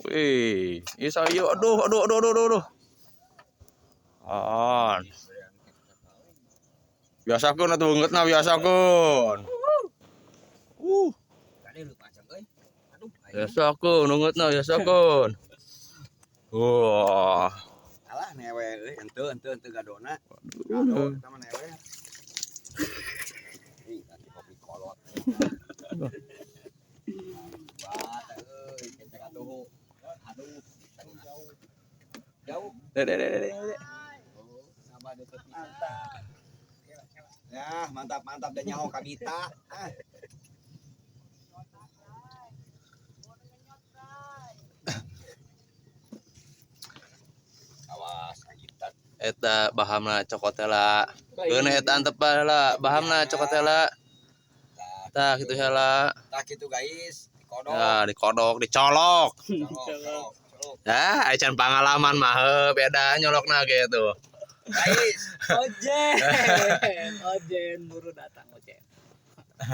Wih, isa ieu, aduh aduh aduh aduh aduh. Aduh. Ah. Biasakeun atuh beungeutna, biasakeun. Kade lu pacang euy. Aduh, aing. Biasakeun beungeutna, biasakeun. Wah. Alah, newe euy, henteu henteu henteu gadona. Gado eta mah newe. Ih, nanti kopi kolot. Wah, euy, kenceng atuh. Aduh, jauh. Jauh. Dek dek dek dek. Dek. Oh, sabar deket pisan. Ya, mantap mantap dan nyaho kabita. Ah. Awas, anjing. Eta bahamna cokot heula. Keun eta antep heula, bahamna cokot heula. Tah kitu heula. Tah gitu guys, dikodok. Ya, dikodok, dicolok. Colok, colok, colok. Ya, acan pangalaman mah heuh, beda nyolokna gitu. Guys, Ojen, Ojen, buru datang Ojen.